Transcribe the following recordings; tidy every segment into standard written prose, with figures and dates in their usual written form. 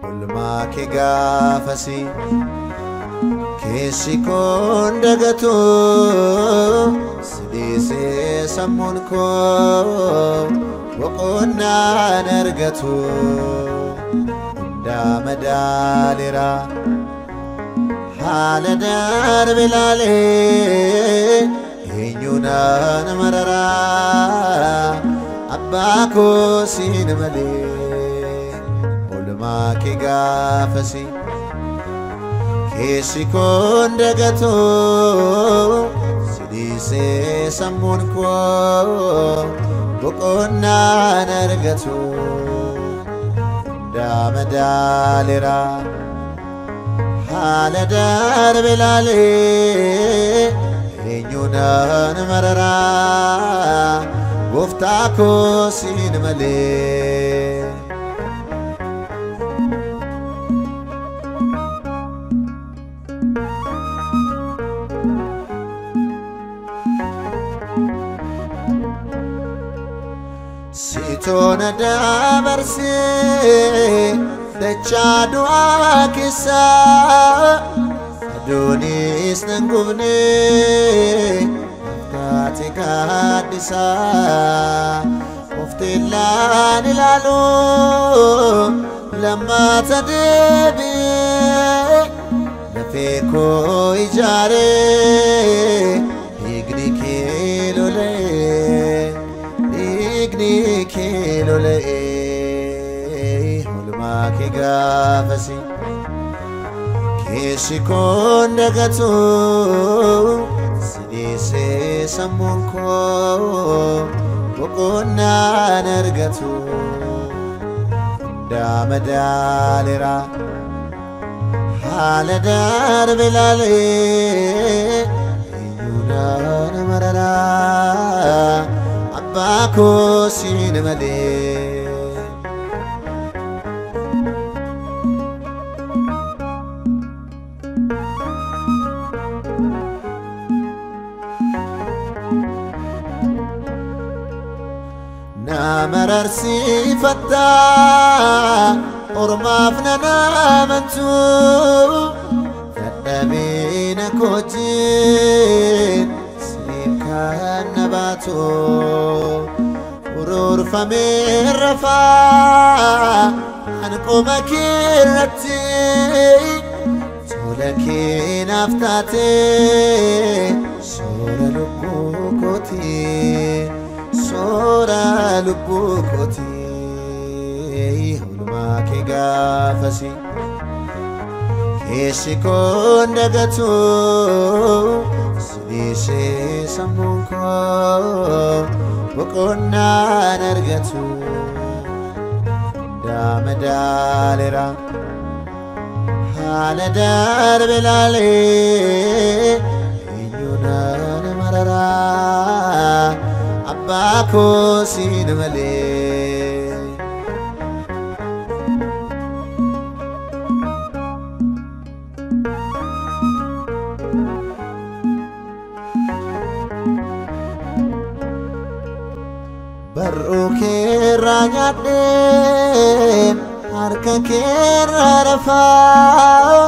Oolmaa kee gaafasi keessi koon dagatu si dhiisee sammuun koo boqonnaan argatu hundaa madaaleera haala darbe laalee eenyuunaan mararaa abbaa koo siin malee. Oolmaa kee gaafasi keessi koon dagatu si dhiisee sammuun koo boqonnaan argatu hundaa madaaleera haala darbe laalee eenyuunaan mararaa gooftaa koo siin malee. Sitoona dabarsee dachaa du'aa keessa aduunis nan gubne naftaate gaaddisa ofteellaan ilaalu lammaata deebi'ee lafee koo ijaaree dhiigni kee lola'ee. Dhiigni kee lola'ee oolmaa kee gaafasi keessi koon dagatu si dhiisee sammuun koo boqonnaan argatu hundaa madaaleera haala darbe laalee eenyuunaan mararaa abbaa koo siin malee. Na mararsiifatta ormaaf nan amantu dadhabina kootiin siif kan na baatu ururfamee rafaa hanquma keerratti tola kee naaf taate soora lubbuu kootii soora lubbuu kootii oolmaa kee gaafasi keessi koon dagatu si dhiisee sammuun koo boqonnaan argatu hundaa madaaleera haala darbe laalee eenyuunaan mararaa abbaa koo siin malee. Barruu keerraa nyaadheen harka keerraa rafaa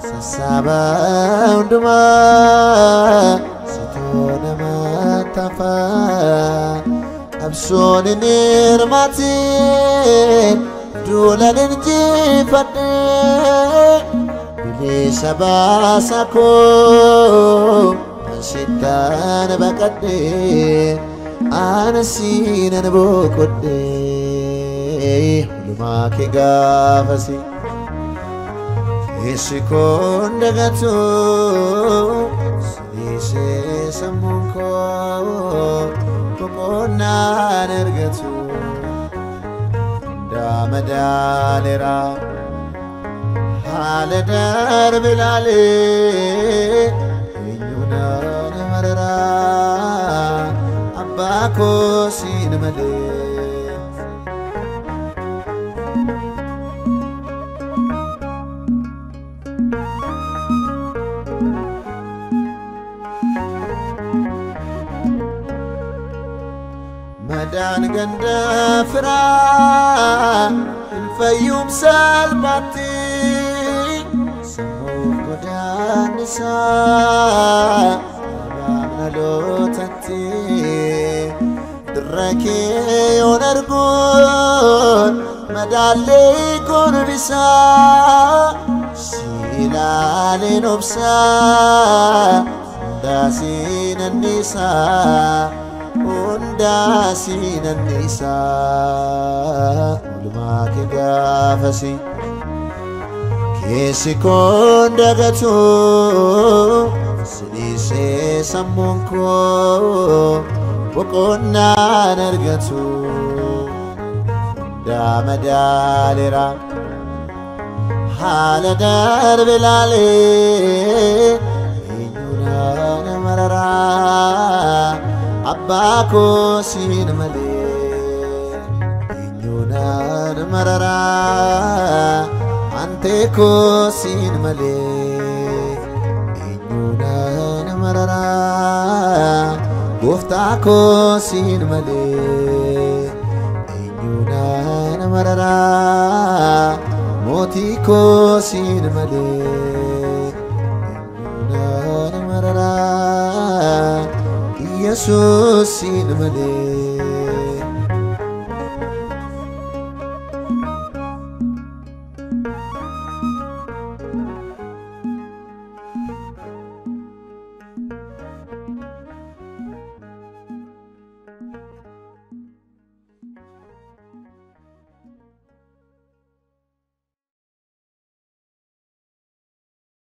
sassaaba hundumaa sitoo nama tafaa qabsoon hin hirmaatiin duulan injifadhee bilisa baasa koo ansittaan baqadhee anasiinan boqodhee oolmaa kee gaafasi keessi koon dagatu si dhiisee sammuun koo boqonnaan argatu hundaa madaaleera haala darbe laalee eenyuunaan mararaa abbaa koo siin malee. Madaan ganda firaa hin fayyum salphaatti, sammuuf godaannisaa barbaamna dhalootatti. Dirra kee yoon arguun madaallee golbisaa, si ilaaleen obsaa hundaa siin annisaa, hundaa siin annisaa. Oolmaa kee gaafasi keessi koon dagatu, si dhiisee sammuun koo boqonnaan argatu. Hundaa madaaleera haala darbe laalee, eenyuudhaan mararaa abbaa koo siin malee? Eenyuudhaan mararaa antee koo siin malee? Eenyuudhaan mararaa gooftaa koo siin malee? Eenyuudhaan mararaa mootii koo siin malee? Eenyuudhaan mararaa Yesuus siin malee?